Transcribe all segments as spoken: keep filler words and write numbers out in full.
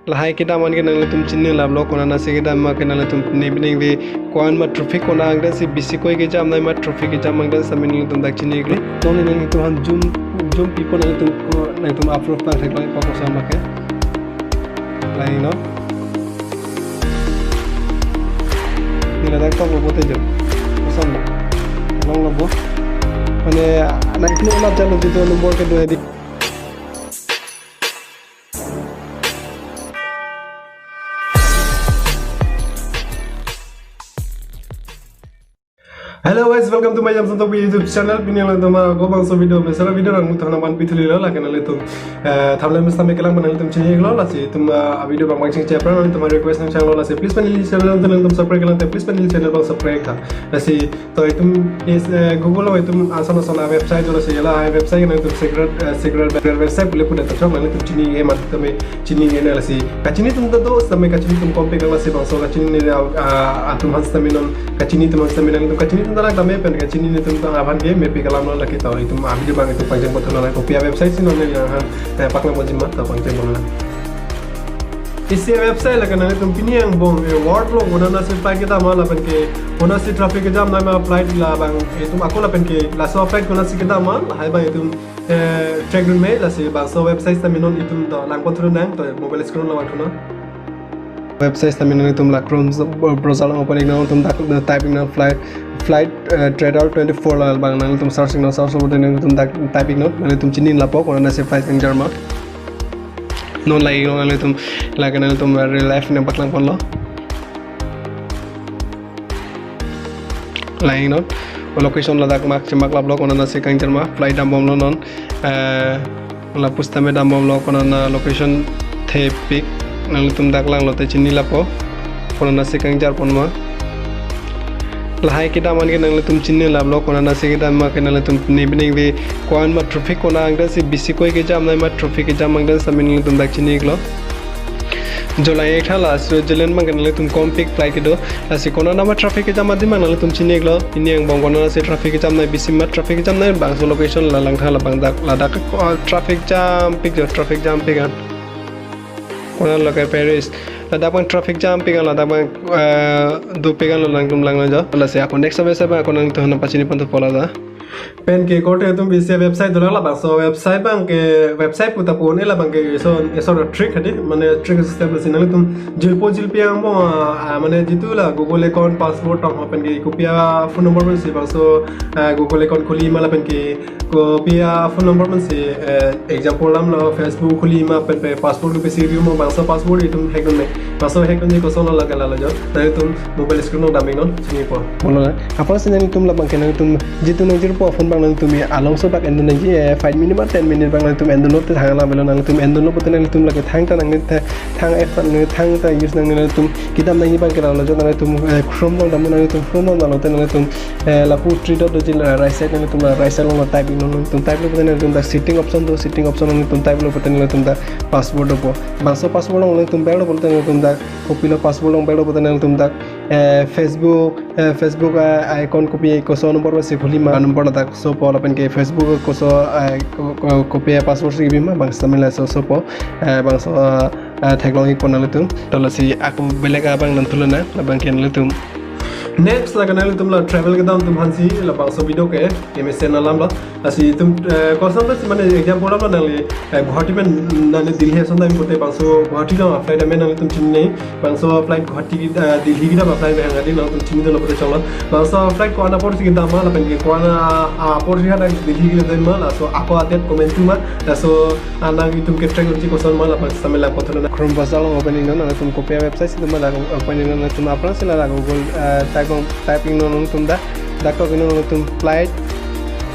Lahai kedam an ke nanglitum chini laplo, konatsi kedam ma ke nanglitum ne bining ve, ko-an ma traffic konat angdeng si bisi koi kejam nai ma traffic kejam angdeng sitame nanglitum dak chini iklo. Nonke nanglitum aphan zoom, zoom pipo nanglitum, nanglitum approve tang theklong ipo koson ma ke. Lahai non. Neli dak toklo bo te jo. Koson ma. Longlo bo. Mane, nanglitum la jalo jitu number kedo hedi. Hello guys, welcome to my Jamson Tokbi YouTube channel. Pini alangtum ako bangso video, mesara video nangtum aphan nangpithulo, lake nanglitum, eh, thumbnail mesta me kelang nanglitum chini iklo, lasi itum, eh, video abang pangcheng chepra nanglitum request nangchanglo, lasi please pini channel nanglitum subscribe kelang te, please pini channel abang subscribe tha. Lasi to itum is, eh, Google lo itum ason ason a website lo, lasi la a website nanglitum secret, eh, secret website pule pule ta chok nanglitum chini e mat tame chini e na, lasi kachini atum ta do sitame kachini atum kom pe kang, lasi bangso kachini ne, ah, ah, atum aphan sitame non, kachini atum aphan sitame nanglitum kachini atum ta lang tame pen kachini ne atum ta aphan ke mepi kelang lo, lake to itum a video abang itum pangcheng botol lang, kopi a website si non ne yang han, eh, paklang bojima ta pangcheng botol lang. Isi a website lake nanglitum pini angbong, eh, word lo konatsi apply kedam ma lapen ke konatsi traffic kejam nai ma apply labang itum ako lapen ke laso apply konatsi kedam ma lahai abang itum, eh, track dun me, lasi bangso website sitame non itum to lang pon thu nang, to mobile screen lo vang thu nang. Website sitame non itum la Chrome browser lo open iknon, itum dak type iknon flight, flight, eh, trader twenty-four labang, nanglitum search iknon, search lo nanglitum dak type iknon, nanglitum chini lapo konatsi flight kangjar ma. Non lahai iknon nanglitum, lake nanglitum real life nangpaklang ponlo. Lahai non, location ladak mak chemak laplo, konatsi kangjar ma, flight dambomlo non, eh, lapu sitame dambomlo, konat location thepik, nanglitum dak langlo te chini lapo, konatsi kangjar pon ma. Lahai kedam an ke nanglitum chini laplo, konatsi kedam ma ke nanglitum ne bining ve, ko-an ma traffic konat angdeng si bisi koi kejam nai ma traffic kejam angdeng sitame nanglitum dak chini iklo. July ek thala Switzerland abang ke nanglitum kom pik flight kedo. Lasi konat ma traffic kejam adim abang nanglitum chini iklo. Pini angbong konatsi traffic kejam nai, bisi ma traffic kejam nai, bangso location la lang tha labang dak, ladak, ah, traffic jam pik jo, traffic jam pik an. Konat lake Paris. Ladak abang traffic jam pik an, ladak abang, eh, do pik an lo, nanglitum langlo jo. Lasi ako next website abang ako nanglitum aphan pachini pon thupo ladak. Pen ke korte itum isi a website do lang, labangso website abang ke website pu ta pu un-e, labang ke ison, ison trick hadi, mane trick system, lasi nanglitum jirpo jirpi angbong, ah, mane jitu la Google account password tong ho pen ke kopi a phone number pensi bangso, ah, Google account khuli ma lapen ke kopi a phone number pensi, eh, example alam lo Facebook khuli ma pen pe password kopisi rimo, bangso password itum hack dun me. Bangso hack dunji koson lo lake lalo jo. Nanglitum mobile screen along dam iknon, chini po. Bolo na. Apotsi nanglitum labang ke nanglitum jitu nangjirpo aphone abang nanglitum alongso bak en dun nangji, eh, five minute ba ten minute abang nanglitum en dunlo te thang alam avelo, nanglitum en dunlo pote nanglitum lake thangta nanglitum thang app nanglitum thangta use nanglitum kedam nangji abang ke lalo jo, nanglitum, eh, Chrome along dam, nanglitum Chrome along damlo te nanglitum, eh, lapu three dot doji la right side, nanglitum la right side along la type iknon, nanglitum type lo pote nanglitum dak setting option do, setting option nanglitum type lo pote nanglitum dak password dopo. Bangso password along nanglitum bek lo pote nanglitum dak kopilo password along bek lo pote nanglitum dak, eh, Facebook, eh, Facebook, eh, account kopi koso number pensi khuli ma number ladak sopo lapen ke Facebook koso, eh, ko-, ko-, kopi password si kebi ma bang sitame laso sopo, eh, bangso, eh, eh, theklong ikpo nanglitum. To lasi ako belek abang nangthulo na, labang ke nanglitum. Next lake nanglitum la travel kedam atum aphansi labangso video ke M S N alam lo. Lasi itum, eh, koson ta si mane example alam lo, nangli, eh, Guwahati pen nangli Delhi ason dam pote bangso Guwahati along flight amen nanglitum chini nai. Bangso flight Guwahati, eh, Delhi kedam flight abang hang adi nanglitum chini dunlo pote choklo. Bangso flight ko-an apor si kedam ma lapen ke ko-an a, a apor si hadak Delhi kele dam ma, laso ako a date komantu ma, laso, ah, nanglitum ke track unji koson ma lapen sitame lang pon thulo na. Chrome browser along open iknon, nanglitum kopi a website si itum ladak open iknon, nanglitum aphrangsi ladak Google, eh, type along, type iknon nanglitum dak. Dak tok iknon nanglitum flight.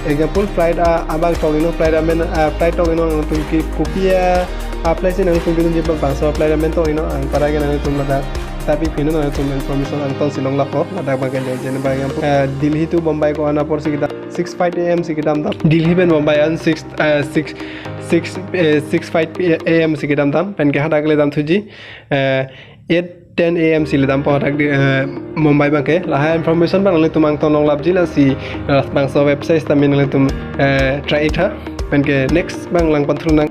Example, flight a, abang tok iknon, flight amen, a, flight tok iknon nanglitum ke kopi a, a place si nanglitum kedunji abang, bangso flight amen tok iknon, anparke nanglitum ladak type ik pinon nanglitum information angton si long laplo, ladak abang ke je, je ne abang example, eh, Delhi to Bombay ko-an apor si kedam, six five A M si kedam dam. Delhi pen Bombay an six, eh, six, six, eh, six five A M si kedam dam, pen ke hadak le dam thuji, eh, eight ten A M si le dampo hadak di, eh, Mumbai abang ke. Lahai information abang nanglitum angton long lapji, lasi, eh, bangso website sitame nanglitum, eh, try ik tha. Pen ke next abang lang pon thulo nang.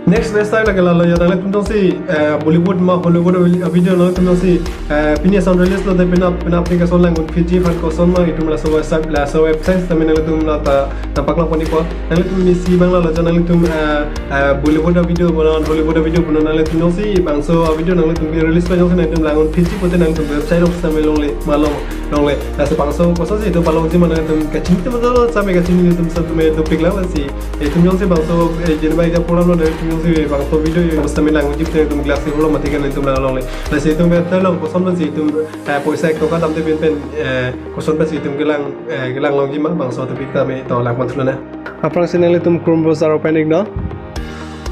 Next, next time lake lalo ya, nanglitum jongsi, eh, Bollywood ma Hollywood a-video nanglitum jongsi, eh, pini ason release lote penap, penap apni ke ason lang un phitji aphan kosonma itum laso website, laso website tame nanglitum la ta, ta paklang pon-ikpo. Nanglitum isi abang lalo ya, nanglitum, eh, eh, Bollywood a-video punon, Hollywood a-video punon, nanglitum jongsi bangso a-video nanglitum release pa jongsi nanglitum lang un phitji pute nanglitum website along sitame longle, ma long, longle. Lasi bangso kosonsi itum palongji ma nanglitum kachini atum do, sitame kachini atum sitame dopik lang lasi. Itum jongsi bangso, eh, jenibai ja program lo, itum jongsi bangso video yo sitame lang unji pute itum glass si holo mati kan itum lang longle. Lasi itum website along koson pensi itum, eh, poisa ek toka damde pen pen, eh, koson pensi itum kelang, eh, kelang longji ma bangso topic tame to lang pon thulonang. Aphrangsi nanglitum Chrome browser open iknon.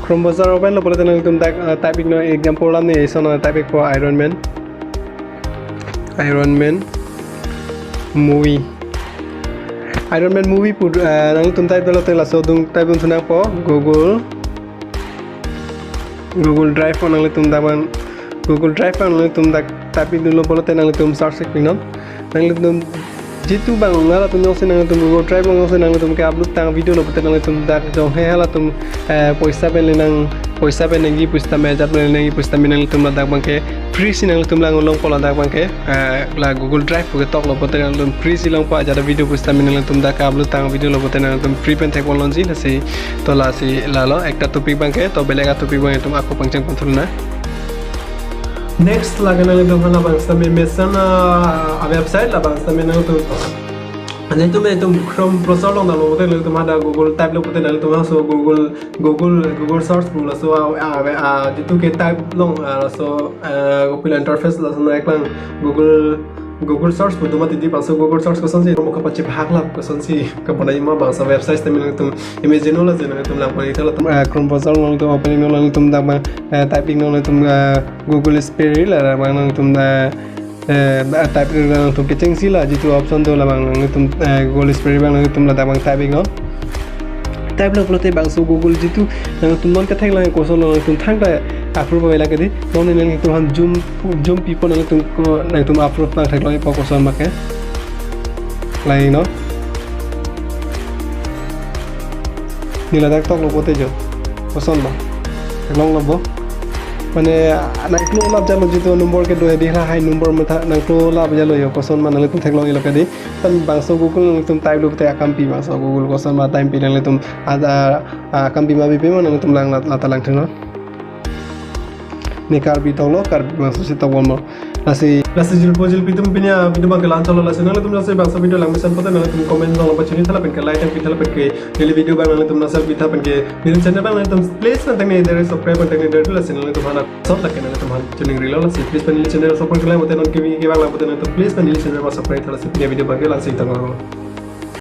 Chrome browser open lo pulote nanglitum type, eh, type iknon, example alam ne ison type ikpo Iron Man. Iron Man movie. Iron Man movie pu, eh, nanglitum type lote laso adung type dun thunangpo Google. Google Drive pu nanglitum dak abang, Google Drive pu nanglitum dak type dunlo pulote nanglitum search iknon. Nanglitum jitu abang halatum jongsi nanglitum Google Drive along jongsi nanglitum ke upload tang video lo pute nanglitum dak jong he halatum, eh, poisa pen le nang, poisa pen nangji pusitame, ajat pen le nangji pusitame nanglitum ladak abang ke free si nanglitum lang longpo ladak abang ke, eh, la Google Drive pu ketok lo pute nanglitum free si longpo, ajat a-video pusitame nanglitum dak upload tang video lo pute nanglitum free pen thek pon longji. Lasi to lasi lalo ekta topic abang ke, to belek a-topic abang itum ako pangcheng pon thulonang. Next lake nanglitum hala abang sitame mesen, ah, a-website la abang sitame nanglitum. Nanglitum itum Chrome browser along damlo pute nanglitum hadak Google type lo pute nanglitum laso Google, Google, Google search pu laso, ah, ah, ah, jitu ke type long, ah, laso, ah, Google interface laso nang-iklang Google, Google search pu do mati di bangso Google search kosonsi Chrome kapachibhak la kosonsi kabonai ma bangso website tame nanglitum imagine lo lasi nanglitum lang pon-ik tha latum, ah, Chrome browser along nanglitum open iknon, nanglitum dak abang, eh, type iknon nanglitum, ah, Google Safari la abang nanglitum, eh, eh, type iknon nanglitum kechengsi la jitu option do la abang nanglitum, eh, Google Safari abang nanglitum ladak abang type iknon. Type lo pulote bangso Google jitu nanglitum non kethek lang koson lo nanglitum thangta approve ave lake di. Non nanglitum aphan zoom, zoom pipo nanglitum ko, nanglitum approve nangthek long-ikpo kosonma ke. Lain non. Ne ladak toklo pute jo. Koson ma. Theklonglo bo. Mane nangklo lap jalo jitu number kedo hedi lahai number matha nangklo lap jalo jo kosonma nanglitum theklong-iklo ke di. Tan bangso Google nanglitum type lo pute akam pi bangso Google kosonma time pi nanglitum ada, ah, akam pi ma pi pi ma nanglitum lang lat-, lata lang thunang. Ne Karbi toklo, Karbi bangso si tok bomlo. Lasi, lasi jirpo jirpi atum pini a-video abang ke la-an chotlo, lasi nanglitum jongsi bangso video lang mesen pute nanglitum comment along pachini tha lapen ke like pi tha lapen ke neli video abang nanglitum nang share pi tha lapen ke neli channel abang nanglitum please nangteng ne der subscribe nangteng ne der, lasi nanglitum aphan asot lake nanglitum aphan chuning rilo, lasi please pen neli channel support kelang pute non kebi kevang lang pute nanglitum please pen neli channel abang subscribe tha, lasi pini a-video abang ke la-an si tanglo.